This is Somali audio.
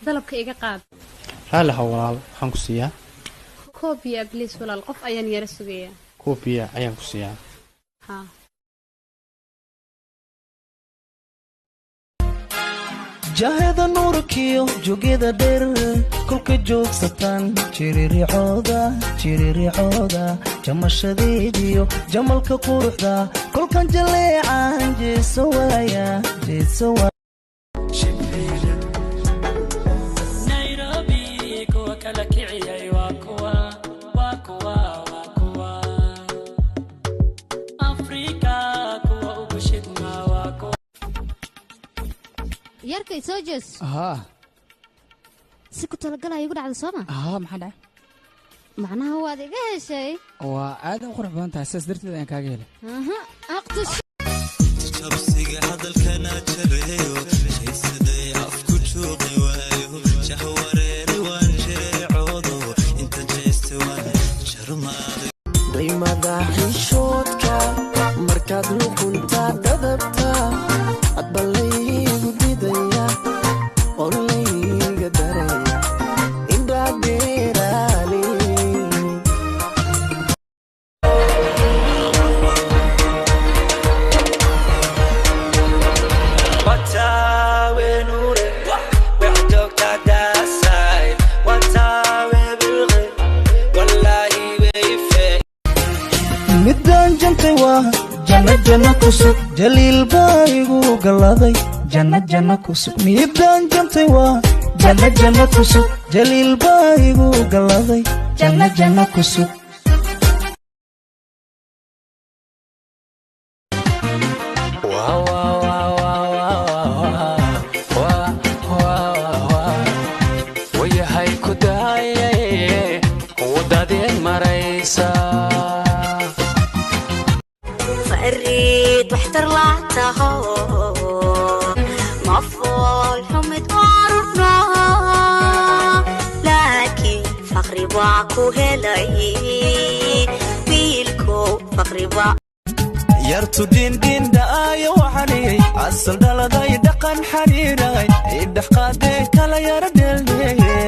Dalabka iga qaad. Raalli ha walaal, waxaan ku siiyaa? Koob biyaa please walaal, qof ayaan yara sugayaa. Koob biya ayaan ku siiyaa. Haa. Jaheda nuurkiyo jogida dheer kolka joogsataan, jiriricooda jiriricooda, jamashadeediyo jamalka quruxda kolkan jaleecan, jeeso waaya, jeeso waaya. Nairobi kuwa kala kiciyay waa kuwa, waa kuwa, waa kuwa. Afrika kuwa ugu shidma waa kuwa. Yarkay, soo jees. Haa. Si ku talagalaya igu dhacda, sooma? Haa, maxaa dhacay? Macnaha waad iga heshay. Waa aad u qurux badan tahay, sidaas darteed ayaan kaaga helay. Aha, aqtush. Jabsiga hadalkana jabeeyo, shaysaday afku juuqi waayo, jahwareeri waan jireecoodo, inta jeeste waan jarmaaday. Daymada xishoodka markaad luqunta dadabta, adba laygu didaya oo layga daraya indhaadheeraale. Midaan jantay waa janno, janno ku sug, Jaliil baa igu galladay, janno, janno ku sug. Midaan jantay waa janno, janno ku sug, Jaliil baa igu galladay, janno, janno ku sug. Wayahay ku daayaye wadadeen maraysa. Fariid waxtar la taho, ma fool xumid waarudno, laakiin faqri baa ku helay wiilko, faqri baa. Yartu dhiindhiindha'aayo waxaniyey, asal dhaladay, dhaqan xariiray, idhex qaadee, kala yara dheeldheeye.